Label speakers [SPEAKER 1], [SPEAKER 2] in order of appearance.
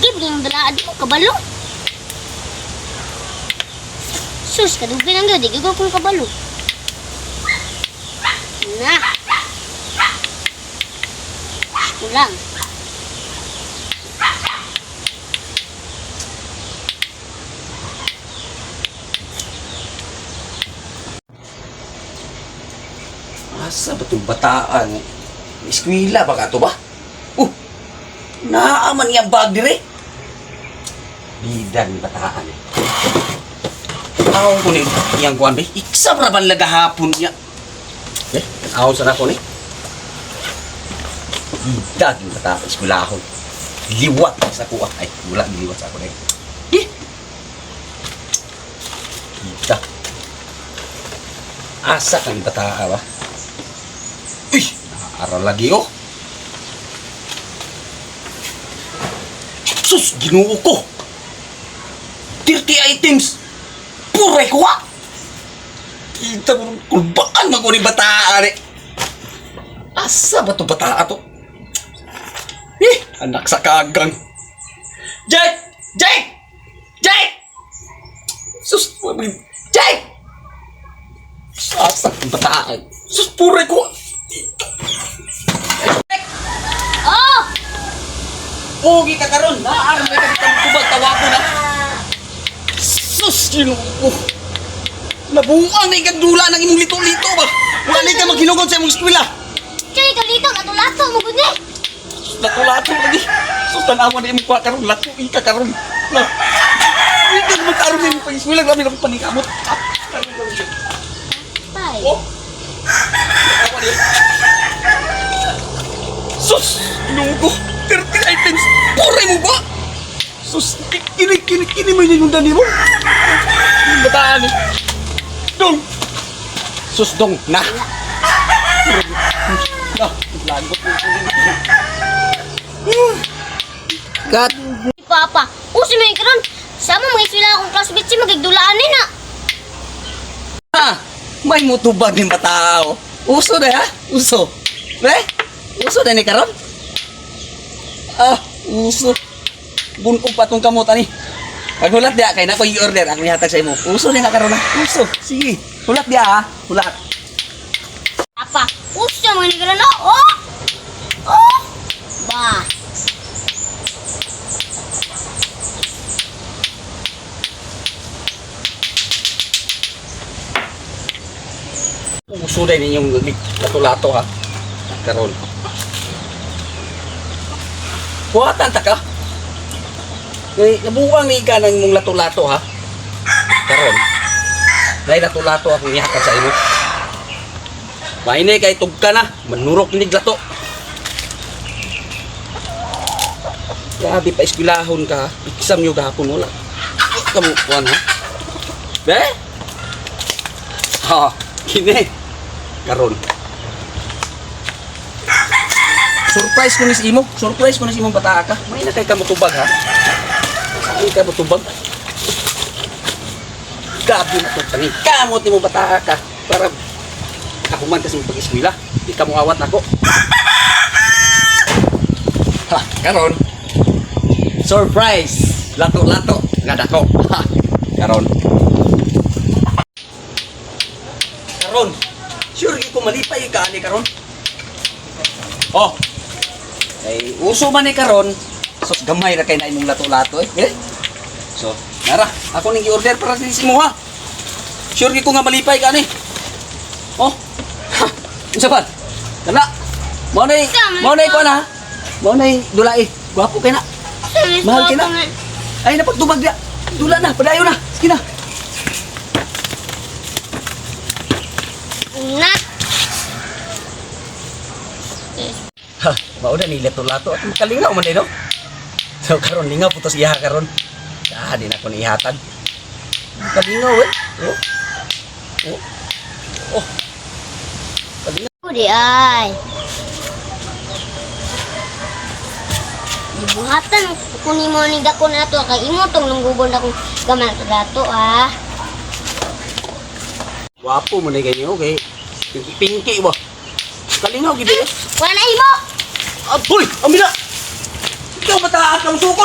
[SPEAKER 1] Lagi bigyan yung dala di ko kabalo. Sus, kadugay lang gyud, di ko kung kabalo. Na. Kulang.
[SPEAKER 2] Asa ba itong bataan? Eskwela ba ka to ba? Naaman niyang bag dire. Bida ni bataan eh. Aw ko ni iyang kuan be. Iksa ra ban lagahapon niya. Eh, aw sa nako ni. Bida ni bataan eskwelahon. Liwat sa kuha. Ay, wala giliwat sa ako ni. Eh. Bida. Asa kang bataa ba? Uy! Nakaaral lagi oh! Sus! Ginoo ko! 30 items! Puray ko ah! Kita mo, kulbaan man ko ni bataa ni. Asa ba to bataa to? Eh! Anak sa kagang! Jake! Jake! Jake! Sus! Jake! Asa ang bataan? Sus! Puray ko!
[SPEAKER 1] Oh!
[SPEAKER 2] Pogi ka karon, naaram ka sa tubag tawa ko na. Sus, Ginoo ko. Nabuang na ikang dula ng imong lito-lito ba? Wala na ka maghinugod sa imong eskwela.
[SPEAKER 1] Chay, kalito, lato-lato mo gud ni.
[SPEAKER 2] Lato-lato lagi. Sus, tanawa na imong kuha karon, lato ka karon. Na. Hindi ka magkaroon sa imong pag-eskwela, grabe na akong panikamot. Ah, karon karon siya.
[SPEAKER 1] Tay.
[SPEAKER 2] Oh. Tanawa niya. Sus, Ginoo ko. 30 items. Puray mo ba? Sus, kini kini kini mo yun yung dani mo. Yung bataan eh. Dong! Sus, dong, na! Na, lagot mo. Kat!
[SPEAKER 1] Papa, uso mo yung karon. Sama mga iswila akong classmates si magigdulaan ni na.
[SPEAKER 2] Ha! May mutubag ng batao. Uso na ha? Uso. Pre? Uso na ni karon? Ah, uso. Bunog pa tong kamot ani. Paghulat diya kay na ko i-order ako ihatag sa imo. Uso ni na karon ha. Uso. Sige. Hulat diya ha. Hulat.
[SPEAKER 1] Papa, uso mo ni karon. Oh! Oh! Ba.
[SPEAKER 2] Uso din ninyong lato-lato ha. Karon. Kuwatan ta ka. Kay nabuang ni ka ng imong lato-lato ha. Karon. Dahil lato-lato akong ihatag sa imo. Maine kay tugka na, manurok ni lato. Grabe pa eskwelahon ka ha. Exam nyo gahapon wala. Kamu kuan ha. Be? Ha, kini. Karon. Surprise ko ni si imo. Surprise ko ni si imong bataa ka. May na kay ka motubag ha. Ay ka motubag. Gabi na to tani. Kamot nimo bataa ka para kahuman ka sa imong pag-eskwela. Di ka moawat nako. Ha, karon. Surprise! Lato-lato nga dako. Ha, karon. Karon. Sure ko malipay ka ani karon. Oh. Kay uso man ni karon. Sus gamay ra kay na imong lato-lato eh. Eh? So, nara, ako ning gi-order para sa imo ha. Sure ko nga malipay ka ani. Oh. Ha, unsa ba? Kana. Mao nay, mao nay kuan ha. Mao nay dulai. Gwapo kay na. Mahal kina. Ay napagtubag dia. Dula na, padayon na. Sige na.
[SPEAKER 1] Na.
[SPEAKER 2] Ha, mao na ni lato-lato at makalingaw man eh, no? So karon lingaw putos iha karon. Ah, di na ko niihatag. Kalingaw eh. Oh. Oh. Oh. Kalingaw.
[SPEAKER 1] Di ay. Gibuhatan ko nimo ni dako na to kay imo tong lunggubon akong gamay na dato ah.
[SPEAKER 2] Wapo man eh kanyo kay pinki ba. Kalingaw gid eh.
[SPEAKER 1] Wala na imo.
[SPEAKER 2] Aboy, amina. Ikaw ba ta ang sukol?